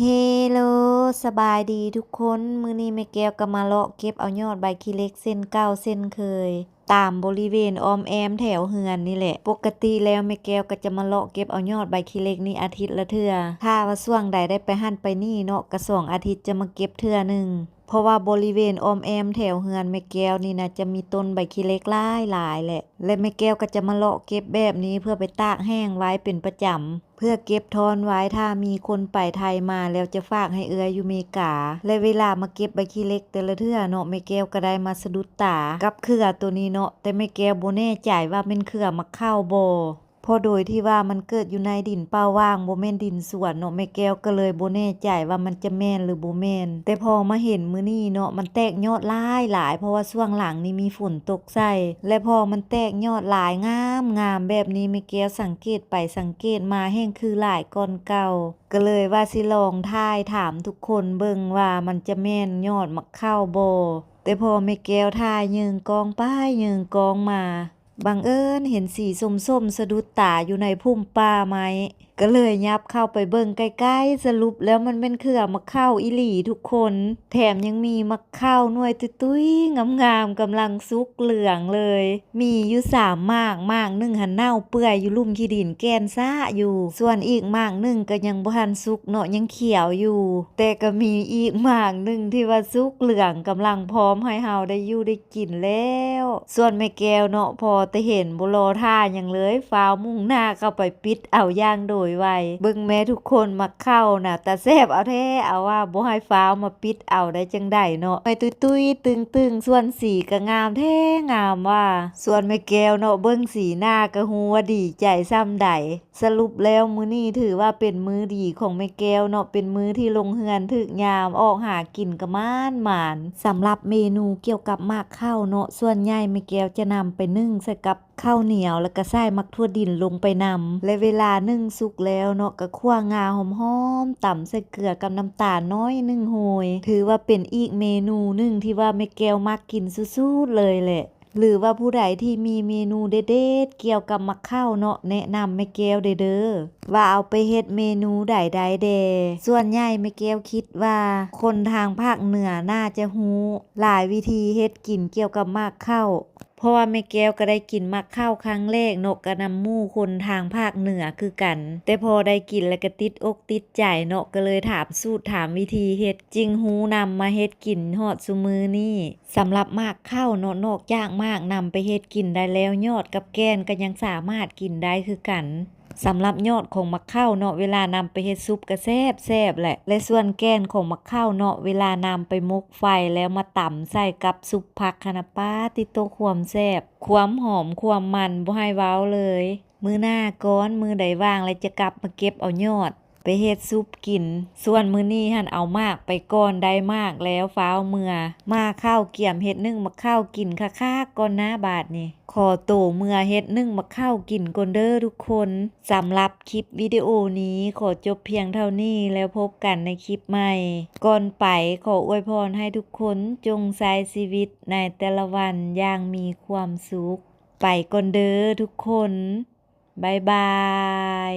ເຮໂລ ສະບາຍດີທຸກຄົນ, ມື້ນີ້ແມ່ແກ້ວກໍມາເລາະເກັບເອົາຍອດໃບຂີ້ເຫຼັກເຊັ່ນເກົ່າເຊັ່ນເຄີຍ ຕາມບໍລິເວນອ້ອມແອ້ມແຖວເຮືອນນີ້ແຫຼະ. ປົກກະຕິແລ້ວແມ່ແກ້ວກໍຈະມາເລາະເກັບເອົາຍອດໃບຂີ້ເຫຼັກນີ້ອາທິດລະເທື່ອ, ຖ້າວ່າຊ່ວງໃດໄດ້ໄປຫັ້ນໄປນີ້ເນາະ ກໍສອງອາທິດຈະມາເກັບເທື່ອໜຶ່ງ. ເພາະວ່າບໍລິເວນອ້ອມແອ້ມແຖວເຮືອນແມ່ແກ້ວນີ້ນະ ຈະມີຕົ້ນໃບຂີ້ເຫຼັກຫຼາຍໆແຫຼະ ແລະ ແມ່ແກ້ວກໍຈະມາເລາະເກັບແບບນີ້ເພື່ອໄປຕາກແຫ້ງໄວ້ເປັນປະຈຳ ເພື່ອເກັບທ້ອນໄວ້ ຖ້າມີຄົນໄປໄທມາແລ້ວຈະຝາກໃຫ້ເອື້ອຍຢູ່ເມກາ. ແລະ ເວລາມາເກັບໃບຂີ້ເຫຼັກແຕ່ລະເທື່ອເນາະ ແມ່ແກ້ວກໍໄດ້ມາສະດຸດຕາກັບເຂື່ອໂຕນີ້ເນາະ, ແຕ່ແມ່ແກ້ວບໍ່ແນ່ໃຈວ່າແມ່ນເຂື່ອໝາກເຂົ້າບໍ່. ເພາະໂດຍທີ່ວ່າມັນເກີດຢູ່ໃນດິນເປົ່າວ່າງ ບໍ່ແມ່ນດິນສວນເນາະ, ແມ່ແກ້ວກໍເລີຍບໍ່ແນ່ໃຈວ່າມັນຈະແມ່ນຫຼືບໍ່ແມ່ນ. ແຕ່ພໍມາເຫັນມື້ນີ້ເນາະ ມັນແຕກຍອດຫຼາຍຫຼາຍ ເພາະວ່າຊ່ວງຫຼັງນີ້ມີຝົນຕົກໃສ່ ແລະ ພໍມັນແຕກຍອດຫຼາຍງາມງາມແບບນີ້ ແມ່ແກ້ວສັງເກດໄປສັງເກດມາແຮ່ງຄືຫຼາຍກ່ອນເກົ່າ, ກໍເລີຍວ່າຊິລອງຖ່າຍຖາມທຸກຄົນເບິ່ງວ່າມັນຈະແມ່ນຍອດໝາກເຂົ້າບໍ່. ແຕ່ພໍແມ່ແກ້ວຖ່າຍເຍີງກ້ອງໄປເຍີງກ້ອງມາ ບັງເອີນເຫັນສີສົ້ມໆສະດຸດຕາຢູ່ໃນພຸ່ມປ່າໄມ້ ກໍເລີຍຫຍັບເຂົ້າໄປເບິ່ງໃກ້ໆ ສະຫຼຸບແລ້ວມັນແມ່ນເຂື່ອໝາກເຂົ້າອີ່ຫຼີທຸກຄົນ, ແຖມຍັງມີໝາກເຂົ້າໜ່ວຍຕຸ້ຍໆງາມໆ ກຳລັງສຸກເຫຼືອງເລີຍ. ມີຢູ່ສາມໝາກ, ໝາກໜຶ່ງຫັ້ນເນົ່າເປື່ອຍຢູ່ລຸ່ມຂີ້ດິນແກ່ນຊ້າຢູ່, ສ່ວນອີກໝາກໜຶ່ງກໍຍັງບໍ່ທັນສຸກເນາະ ຍັງຂຽວຢູ່, ແຕ່ກໍມີອີກໝາກໜຶ່ງທີ່ວ່າສຸກເຫຼືອງ ກຳລັງພ້ອມໃຫ້ເຮົາໄດ້ຢູ່ໄດ້ ກິນແລ້ວ. ສ່ວນແມ່ແກ້ວເນາະ ພໍແຕ່ເຫັນບໍ່ລໍຖ້າຫຍັງເລີຍ ຟ້າວມຸ່ງໜ້າເຂົ້າໄປປິດເອົາຢ່າງໂດຍໄວ. ເບິ່ງແມ້ທຸກຄົນ ໝາກເຂົ້າໜ້າຕາແຊບເອົາແທ້ເອົາວ່າ ບໍ່ໃຫ້ຟ້າວມາປິດເອົາໄດ້ຈັ່ງໃດເນາະ. ໄມ້ຕຸ້ຍໆຕຶງໆ ສ່ວນສີກໍງາມແທ້ງາມວ່າ. ສ່ວນແມ່ແກ້ວເນາະ ເບິ່ງສີໜ້າກໍຮູ້ວ່າດີໃຈສ່ຳໃດ. ສະຫຼຸບແລ້ວມື້ນີ້ຖືວ່າເປັນມື້ດີຂອງແມ່ແກ້ວເນາະ, ເປັນມື້ທີ່ລົງເຮືອນຖືກຍາມ ອອກຫາກິນກະໝານໆ. ສຳລັບເມນູກ່ຽວກັບໝາກເຂົ້າເນາະ ສ່ວນໃຫຍ່ແມ່ແກ້ວຈະນຳໄປໜຶ້ງໃສ່ກັບເຂົ້າໜຽວ ແລ້ວກະໃສ່ໝາກຖົ່ວດິນລົງໄປນຳ ແລະ ເວລາໜຶ້ງສຸກແລ້ວເນາະ ກະຂົ້ວງາຫອມໆ ຕຳໃສ່ເກືອກັບນ້ຳຕານໜ້ອຍໜຶ່ງໂຮຍ. ຖືວ່າເປັນອີກເມນູໜຶ່ງທີ່ວ່າແມ່ແກ້ວມັກກິນສຸດໆເລີຍແຫຼະ. ຫຼືວ່າຜູ້ໃດທີ່ມີເມນູເດັດໆກ່ຽວກັບໝາກເຂົ້າເນາະ ແນະນຳແມ່ແກ້ວແດ່ເດີ ວ່າເອົາໄປເຮັດເມນູໃດໄດ້ແດ່. ສ່ວນໃຫຍ່ແມ່ແກ້ວຄິດວ່າຄົນທາງພາກເໜືອໜ້າຈະຮູ້ຫຼາຍວິທີເຮັດກິນກ່ຽວກັບໝາກເຂົ້າ ເພາະວ່າແມ່ແກ້ວກໍໄດ້ກິນໝາກເຂົ້າຄັ້ງແລກເນາະ ກະນຳໝູ່ຄົນທາງພາກເໜືອຄືກັນ, ແຕ່ພໍໄດ້ກິນແລ້ວກະຕິດອົກຕິດໃຈເນາະ ກໍເລີຍຖາມສູດຖາມວິທີເຮັດ ຈຶ່ງຮູ້ນຳມາເຮັດກິນຮອດຊຸມື້ນີ້. ສຳລັບໝາກເຂົ້າເນາະ ນອກຈາກໝາກນຳໄປເຮັດກິນໄດ້ແລ້ວ ຍອດກັບແກ່ນກໍຍັງສາມາດກິນໄດ້ຄືກັນ. ສຳລັບຍອດຂອງໝາກເຂົ້າເນາະ ເວລານຳໄປເຮັດຊຸບກໍແຊບໆແຫຼະ ແລະ ສ່ວນແກ່ນຂອງໝາກເຂົ້າເນາະ ເວລານຳໄປໝົກໄຟແລ້ວມາຕຳໃສ່ກັບຊຸບຜັກຫັ້ນນະ ປາດຕິໂຕ ຄວາມແຊບ ຄວາມຫອມ ຄວາມມັນ ບໍ່ໃຫ້ເວົ້າເລີຍ. ມື້ໜ້າກ່ອນ ມື້ໃດວ່າງແລ້ວຈະກັບມາເກັບເອົາຍອດ ໄປເຮັດຊຸບກິນ. ສ່ວນມື້ນີ້ຫັ້ນເອົາໝາກໄປກ່ອນ ໄດ້ໝາກແລ້ວຟ້າວເມືອ ມາເຂົ້າກຽມເຮັດໜຶ້ງໝາກເຂົ້າກິນຄັກໆກ່ອນນະບາດນີ້. ຂໍໂຕເມືອເຮັດໜຶ້ງໝາກເຂົ້າກິນກ່ອນເດີທຸກຄົນ. ສຳລັບຄລິບວິດີໂອນີ້ຂໍຈົບພຽງເທົ່ານີ້ ແລ້ວພົບກັນໃນຄລິບໃໝ່. ກ່ອນໄປ ຂໍອວຍພອນໃຫ້ທຸກຄົນຈົ່ງໃຊ້ຊີວິດໃນແຕ່ລະວັນຢ່າງມີຄວາມສຸກ. ໄປກ່ອນເດີທຸກຄົນ. ບາຍບາຍ.